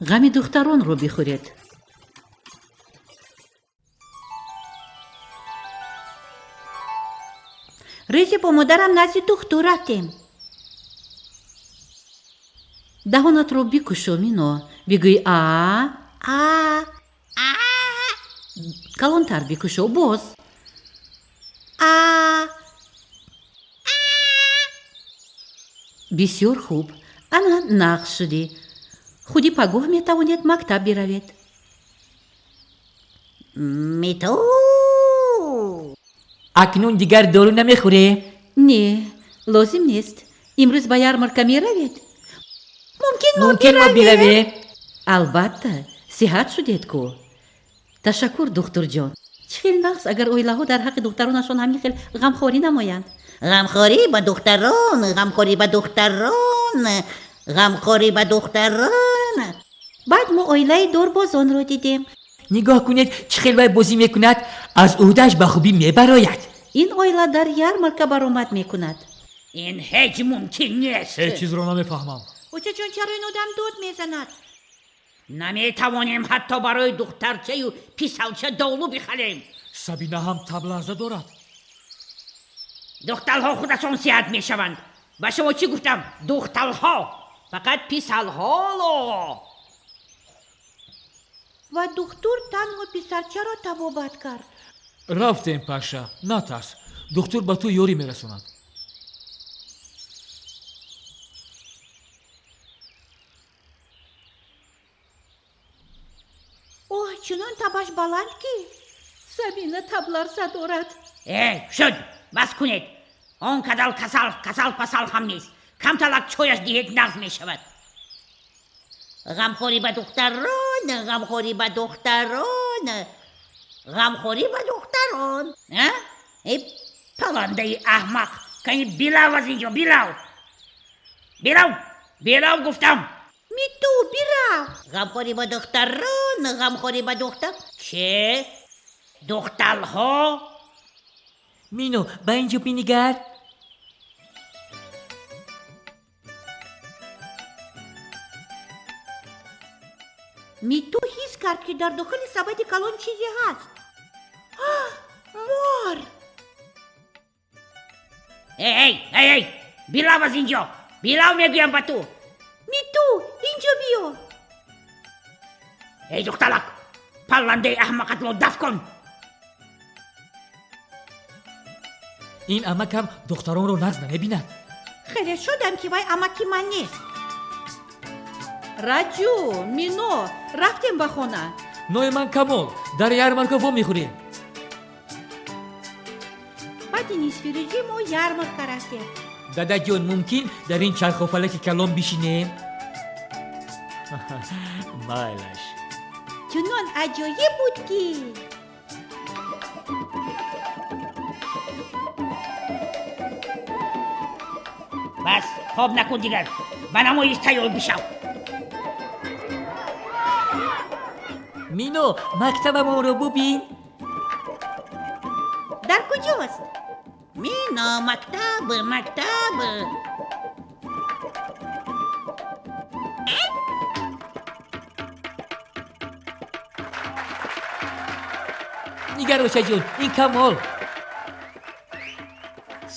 Ғами духтаронро бихӯред. Рӯзе бо модарам назди духтур рафтем. Даҳонатро бикушо, Мино. Бигӯй а. А. А. Калонтар бикушо, боз. А. Бисёр хуб. Ана нағз шудӣ. Худи пагоҳ метавонед мактаб биравед. Миту. Акнун дигар дору намехӯрем? Не, лозим нест. Имрӯз ба ярмарка меравед? Мумкин мо Мумкин мо биравем? Албатта, сиҳат шудед ку. Ташаккур, духтурҷон. Чӣ хел нағз, агар оилаҳо дар ҳаққи духтаронашон ҳамин хел ғамхорӣ намоянд. Ғамхорӣ ба духтарон, ғамхорӣ ба духтарон, ғамхорӣ ба духтарон. Баъд мо оилаи дорбозонро дидем. Нигоҳ кунед, чӣ хел вай бозӣ мекунад, аз ӯҳдааш ба хубӣ мебарояд. Ин оила дар ярмарка баромад мекунад. Ин ҳеҷ мумкин нест. Ҳеҷ чизро намефаҳмам. Очаҷон, чаро ин одам дод мезанад? Наметавонем ҳатто барои духтарчаю писалча долу бихарем. Сабина ҳам табларза дорад. Духталҳо худашон сиҳат мешаванд. Ба шумо чӣ гуфтам? Духталҳо, фақат писалҳоло. Ва духтур танҳо писарчаро табобат кард. Рафтем, Паша, натарс. Духтур ба ту ёрӣ мерасонад. Оҳ, чунон табаш баланд ки. Сабина табларза дорад. Э, шуд, бас кунед. Он қадар касал, касал пасал ҳам нест. Камталак чояш диҳед, нағз мешавад. Ғамхорӣ ба духтарон, ғамхорӣ ба духтарон, ғамхорӣ ба духтарон. А? Э, паландаи аҳмақ, кани бирав аз инҷо, бирав. Бирав, бирав гуфтам. Миту, бирав. Ғамхорӣ ба духтарон, ғамхорӣ ба духтар. Че? Духталҳо? Мино, ба инҷо бинигар. Миту ҳис кард, ки дар дохили сабади калон чизе ҳаст. Мор! Эй, эй, эй, эй, бирав аз инҷо. Бирав мегӯям ба ту. Миту, инҷо биё. Эй, духталак, палландаи аҳмақатро дафт кун. Ин амакам духтаронро нағз намебинад. Хеле шодам, ки вай амаки ман нест. Раҷу, Мино, рафтем ба хона. Номи ман Камол, дар ярмарка во мехӯрем. Баъди нисфирӯзӣ мо ярмарка рафтем. Дадаҷон, мумкин дар ин чархофалаки калон бишинем? Майлаш. Чунон аҷоиб буд, ки. Бас, хоб накун дигар. Ба намоиш тайёр бишав. Мино, мактабамонро бубин. Дар куҷост? Мино, мактаб, мактаб. Нигар, очаҷон, ин Камол.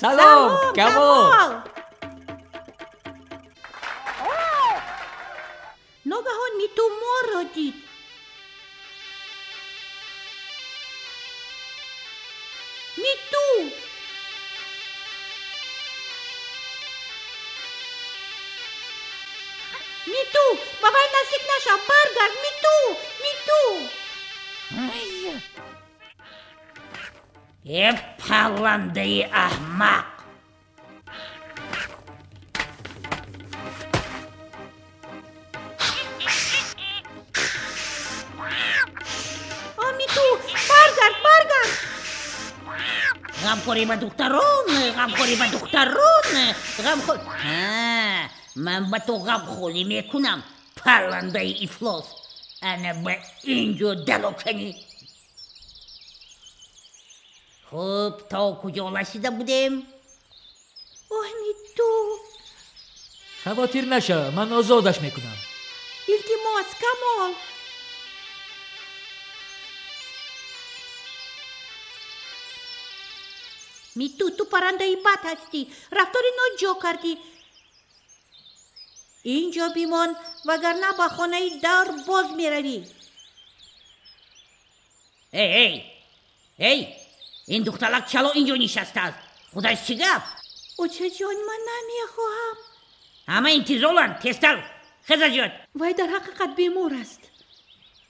Салом, Камол. Ногаҳон Миту морро дид. Миту! Миту, ба вай наздик нашав, баргард, Миту, Миту. Э, палландаи аҳмақ. О, Миту, баргард, баргард. Ғамхорӣ ба духтарон, ғамхорӣ ба духтарон, ғамхор. Ҳа, ман ба ту ғамхорӣ мекунам, палландаи ифлос. Ана ба инҷо далоканӣ. Хуб, то куҷо расида будем? Оҳ, Миту. Хавотир нашав, ман озодаш мекунам. Илтимос. мост, Камол. Миту, ту паррандаи бад ҳастӣ, рафтори ноҷо кардӣ. Инҷо бимон, вагарна ба хонаи дор боз меравӣ. Эй, эй, эй, ин духталак чало инҷо нишастааст? Худаш чӣ гап? Очаҷон, ман намехоҳам. Ҳама интизоланд, тезтар, хеза ҷот. Вай дар ҳақиқат бемор аст.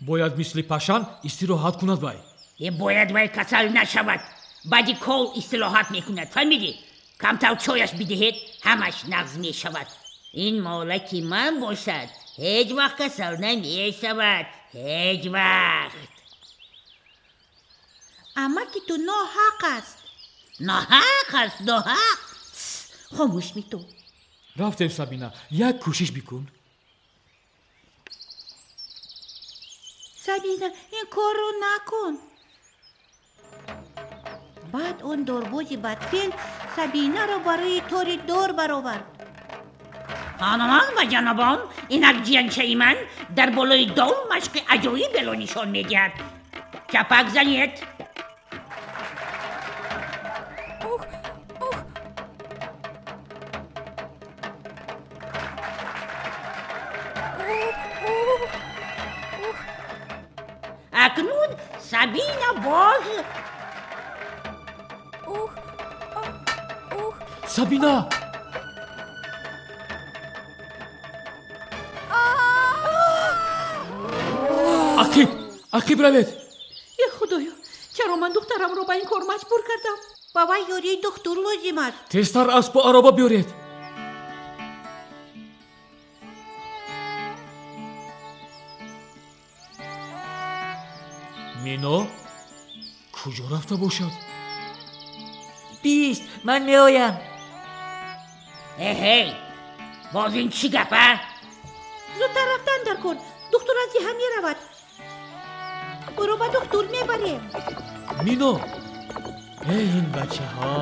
Бояд мисли пашан истироҳат кунад вай. Бояд вай касал нашавад. Баъди кол истилоҳат мекунад, фаҳмидӣ? Камтар чояш бидиҳед, ҳамаш нағз мешавад. Ин молаки ман бошад, ҳеҷ вақт касал намешавад, ҳеҷ вақт. Амаки ту ноҳақ аст. Ноҳақ аст, ноҳақ. Хомӯш, Миту. Рафтем, Сабина, як кӯшиш бикун. Сабина, ин корро накун. Баъд он дорбози бадфеъл Сабинаро ба рӯи тори дор баровард. Хонумон ва ҷанобон, инак ҷиянчаи ман дар болои дом машқи аҷоиберо нишон медиҳад. Чапак занед. Ух, ух. Ух, ух. Акнун Сабина боз. Ух, ух. Сабина! Ақиб, ақиб равед. Э, худоё, чаро ман духтарамро ба ин кор маҷбур кардам? Ба вай ёрии духтур лозим аст. Тезтар аспу ароба биёред. Мино куҷо рафта бошад? Бист, ман меоям. Эҳей, боз ин чӣ гап, а? Зудтар рафтан дар кор, духтур аз деҳа меравад. Ӯро ба духтур мебарем. Мино, эй ин бачаҳо.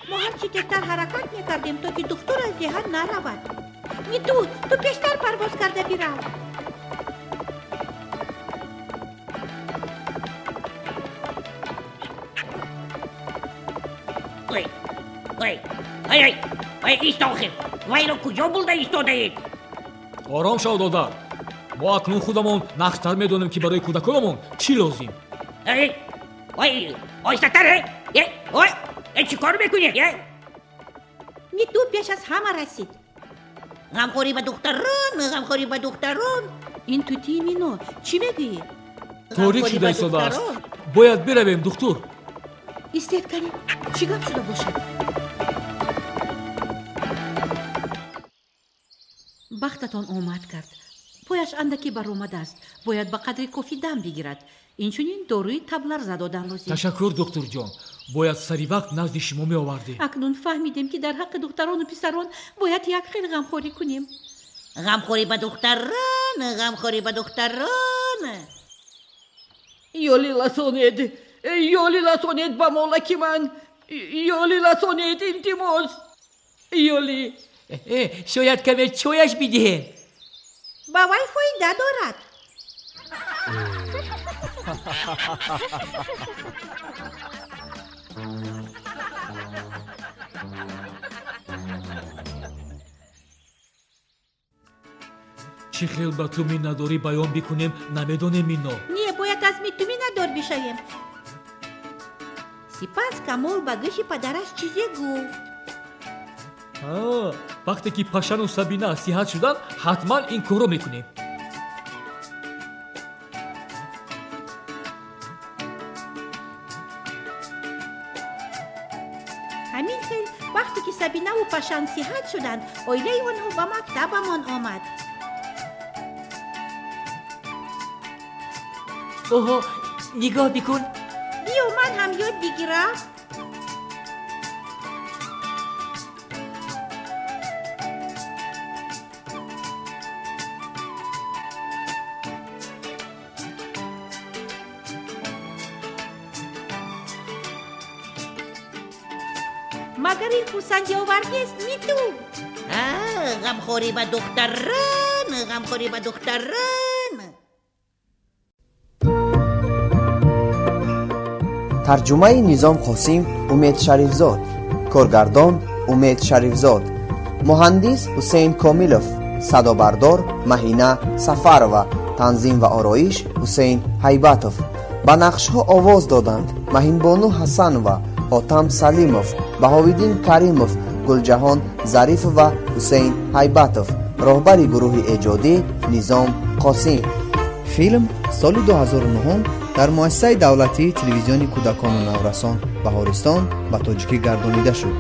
Мо ҳарчи тезтар ҳаракат мекардем, то ки духтур аз деҳа наравад. Миту, ту пештар парвоз карда бирав. Ой, ой, ой, ой, ой, ист охир. Вайро куҷо бурда истодаед? Ором шав, додар. Мо акнун худамон нағзтар медонем, ки барои кӯдаконамон чӣ лозим. Эй, ой, оҳистатар, эй, ой, эй, чӣ кор мекунед, э? Миту пеш аз ҳама расид. Ғамхорӣ ба духтарон, ғамхорӣ ба духтарон. Ин тутии Мино, чӣ мегӯӣ? Торик шуда истодааст. Бояд биравем, духтур. Истед, кани, чӣ гап шуда бошад? Бахтатон омад кард. Пояш андаке баромадааст. Бояд ба қадри кофӣ дам бигирад. Инчунин доруи табларза додан лозим. Ташаккур, духтурҷон. Бояд сари вақт назди шумо меовардем. Акнун фаҳмидем, ки дар ҳаққи духтарону писарон бояд як хел ғамхорӣ кунем. Ғамхорӣ ба духтарон, ғамхорӣ ба духтарон. Ёли расонед, ёли расонед ба молаки ман. Ёли расонед, илтимос. Ёли. Шояд каме чояш бидиҳем. Ба вай фоида дорад. Чӣ хел ба ту миннатдорӣ баён бикунем, намедонем, Мино. Не, бояд аз Миту миннатдор бишавем. Сипас Камол ба гӯши падараш чизе гуфт. Вақте ки Пашану Сабина сиҳат шуданд, ҳатман ин корро мекунем. Ҳамин хел вақте ки Сабинаву Пашан сиҳат шуданд, оилаи онҳо ба мактабамон омад. Оҳо, нигоҳ бикун. Биё, ман ҳам ёд бигирам. Магар ин хурсандиовар нест, Миту? Ғамхорӣ ба духтарон, ғамхорӣ ба духтарон. Тарҷумаи Низом Қосим, Умед Шарифзод. Коргардон Умед Шарифзод, муҳандис Ҳусейн Комилов, садобардор Маҳина Сафарова, танзим ва ороиш Ҳусейн Ҳайбатов. Ба нақшҳо овоз доданд: Маҳинбону Ҳасанова, Ҳотам Салимов, Баҳовиддин Каримов, Гулҷаҳон Зарифова, Ҳусейн Ҳайбатов. Роҳбари гурӯҳи эҷодӣ Низом Қосим. Филм соли 2009 дар муассисаи давлатии телевизиони кӯдакону наврасон «Баҳористон» ба тоҷикӣ гардонида шуд.